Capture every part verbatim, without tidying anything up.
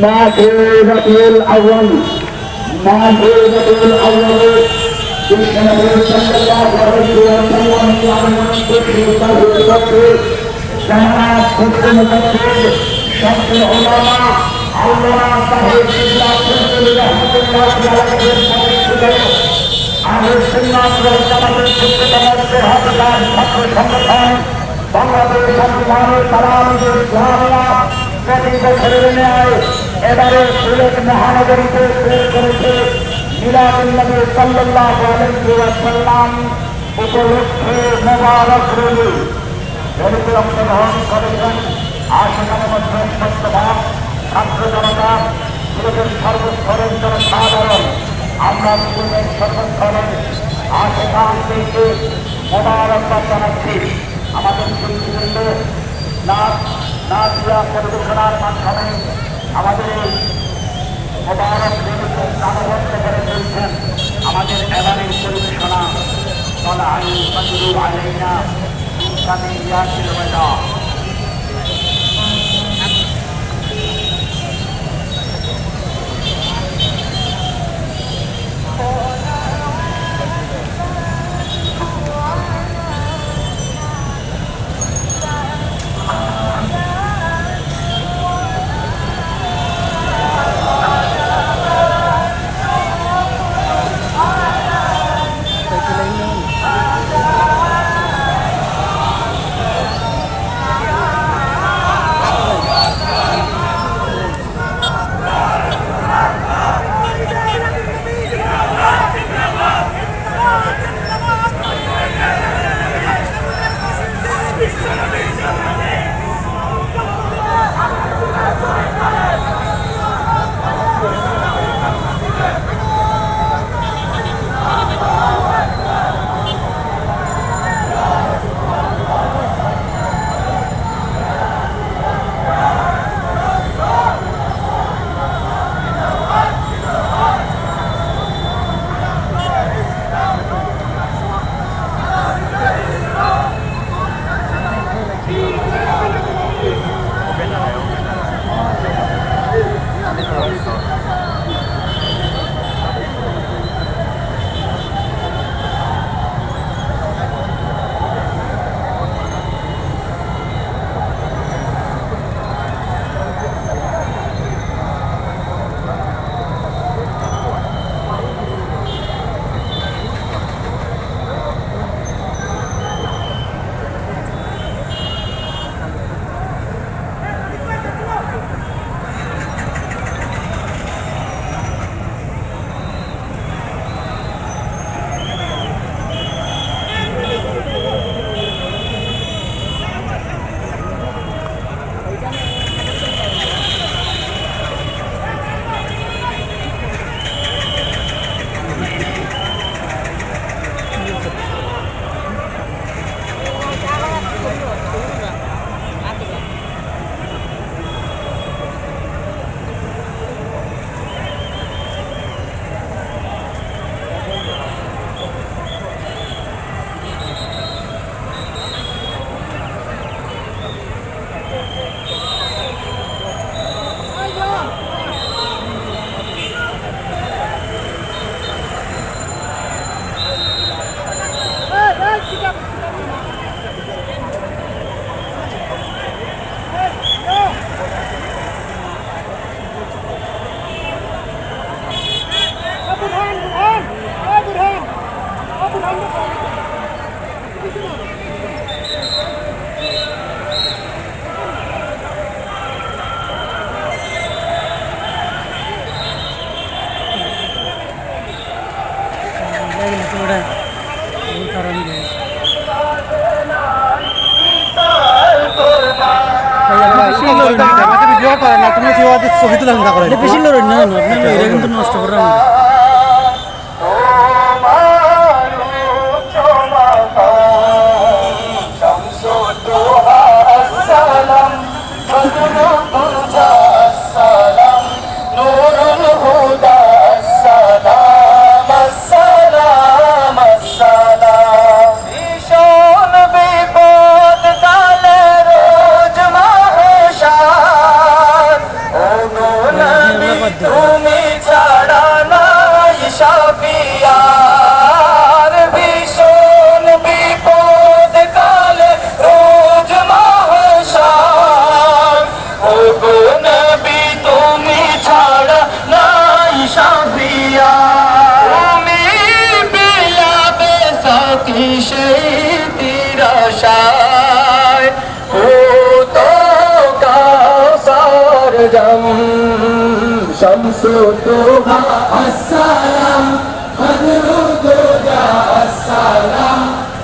মাহে রবিউল আউয়াল, মাহে রবিউল আউয়ালে বিশ্বনবী সাল্লাল্লাহু আলাইহি ওয়াসাল্লাম আগমন করতে করতে জামানার পূর্ব মুফাসসির, শামসুল উলামা, আল্লামা তাহের কিবলা ফুলতলি রহমতুল্লাহি আলাইহির প্রতিষ্ঠিত আহলে সুন্নাত ওয়াল জামাতের অন্যতম প্রভাবশালী ছাত্র সংগঠন বাংলাদেশ আঞ্জুমানে তালামিজে ইসলামিয়া প্রতি বছরের ন্যায় এবারও সিলেট মহানগরীতে তৈরি করেছে মিলাদুন নবী সাল্লাল্লাহু আলাইহি ওয়াসাল্লাম উপলক্ষে মোবারক রলি। রলিতে অংশগ্রহণ করেছেন আশিকানে মজলিস, ছাত্র জনতা, সিলেটের সর্বস্তরের জনসাধারণ। আমরা সিলেটের সর্বস্তরের আশিকানদেরকে মোবারকবাদ জানাচ্ছি। আমাদের শিল্পীবৃন্দ নাচ, নাচ দিয়া পরিবেশনার মাধ্যমে আমাদের এই মোবারক রলিকে প্রাণবন্ত করে তুলছেন। আমাদের এবারের পরিবেশনা طلع البدر علينا من ثنيات الوداع. তুমি বেশি লড়ো না, না, না, না, এটা কিন্তু নষ্ট করার না। شاي، حوت كوثر جم، شمس طه السلام، بدر دجى السلام،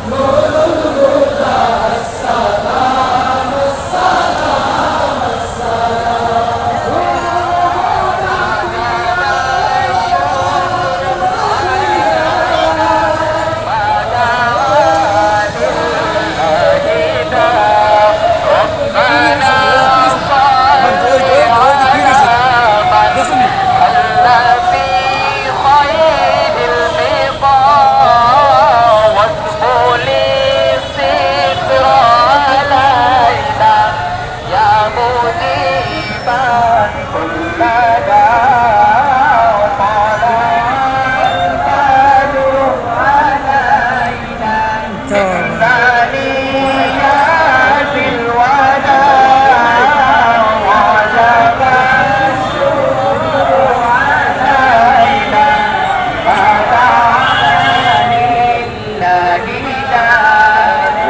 نور الهدى السلام، السلام، السلام.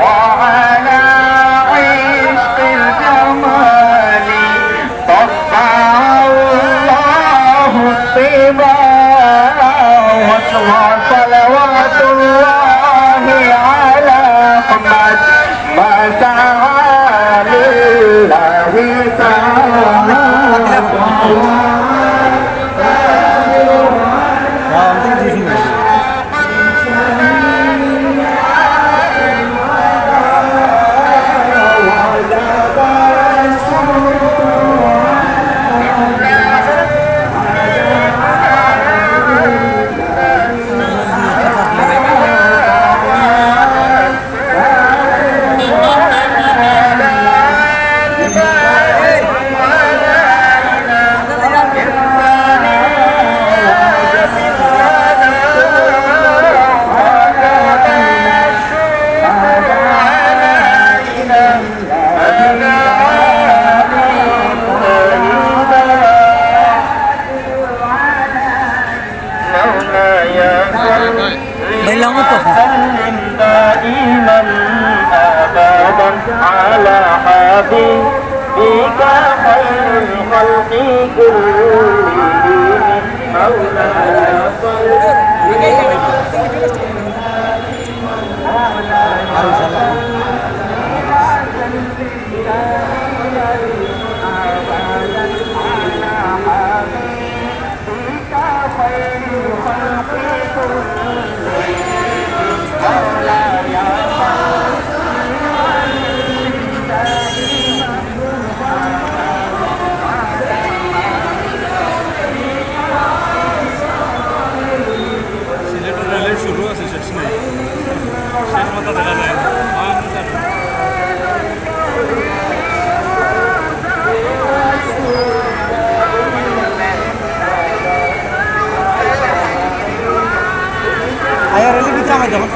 وعلى عشق الجمال طبع الله الطباع، وصلوات الله على أحمد ما سعى لله طاعة. مولاي صل وسلم دائما أبدا على حبيبك خير الخلق كلهم. مولاي صل সিলেটের রেলের শুরু আছে, শেষ নাই। শেষ মাথা দেখা যায় না। আয়া রেলের ভিতরে আমার যখন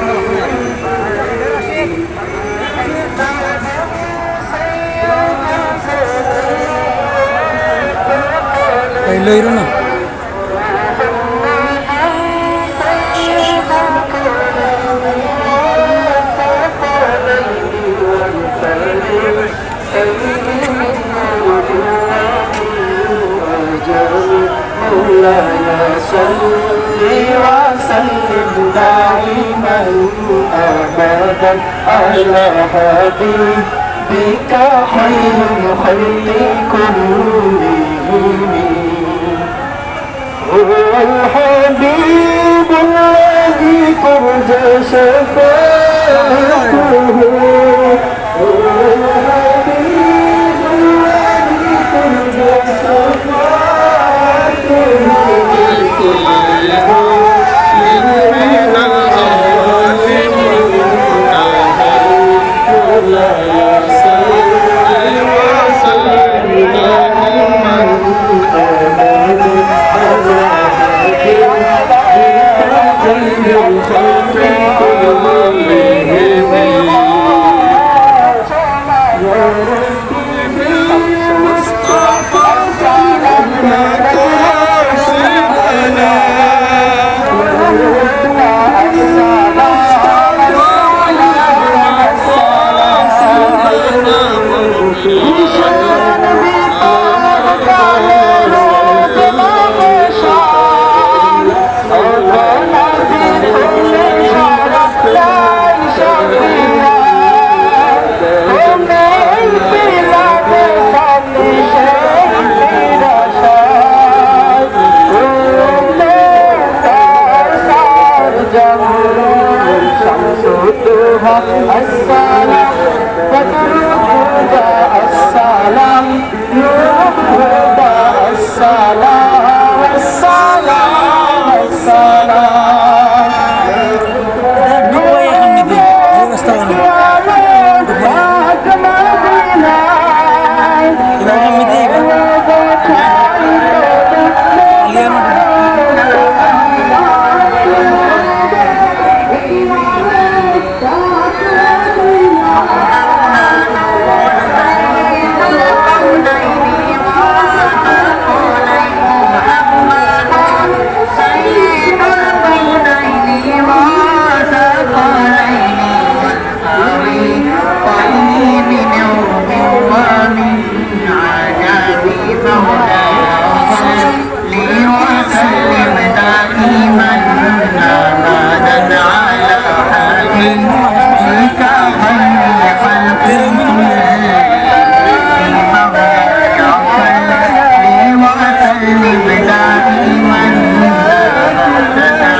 এই লইরো না। مولاي صل وسلم دائما أبدا على حبيبك خير الخلق كلهم. هو الحبيب الذي ترجى شفاعته. هو الحبيب الذي ترجى شفاعته. من الأرواح المنتهى. مولاي صل وسلم دائما أبدا على حبيبك خير الخلق كلهم. يا رب بالمصطفى السلام بدر الهدى السلام نور الهدى السلام السلام السلام. وسلم دائما أبدا على حبيبك خير الخلق كلهم. وسلم دائما أبدا على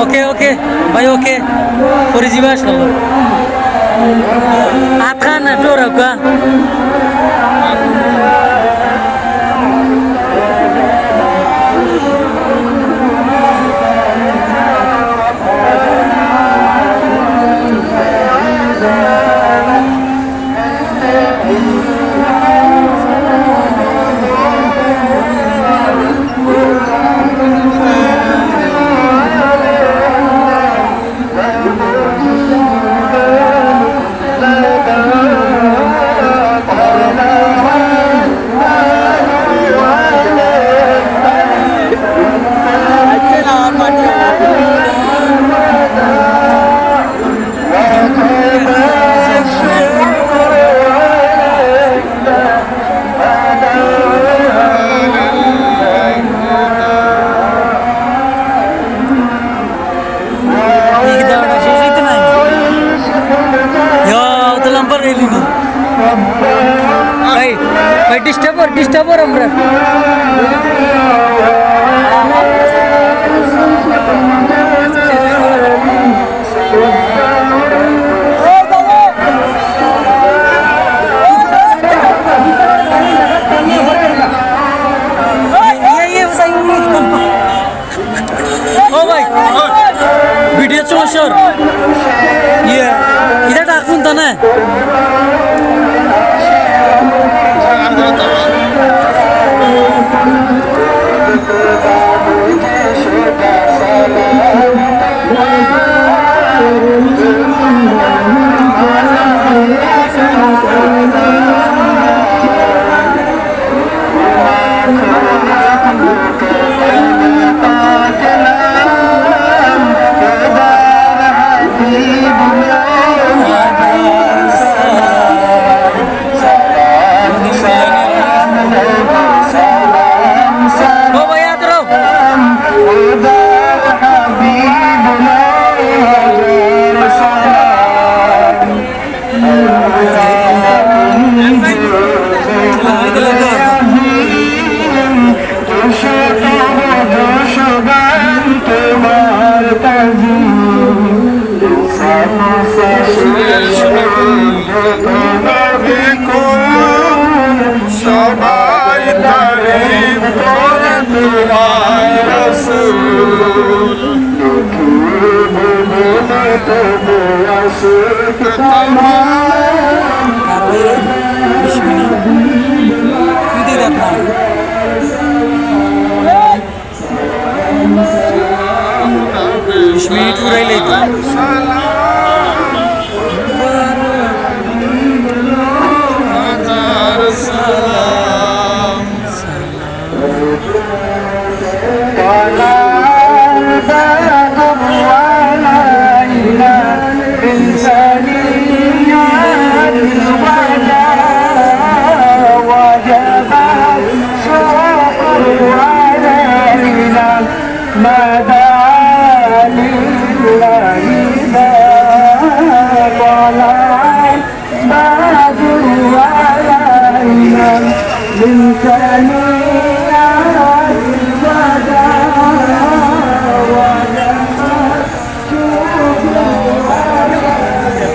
OK, OK, ভাই, OK। পরে যিবা, ইনশাআল্লাহ। আতখান একটু রাখা। ইয়া, অত লম্বা রেলি নি। ভাই, ভাই, disturb অর, disturb অর আমরা। ও ভাই, ভিডিও চলছে। ইয়ে, ইটা ডাকুন তা না। ও ভাই, আদরো। সবাই তারিফ করে তোমার রসুল। আর ওই বিশ মিনিট। তুই দিয়ে দেখ না। বিশ মিনিট পুরাই লাগবে।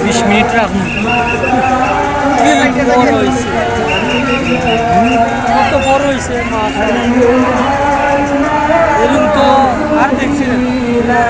বিশ মিনিট রাখুন। কি বড় হইছে। কত বড় হইছে মাছ। এরকম তো আর দেখছি না।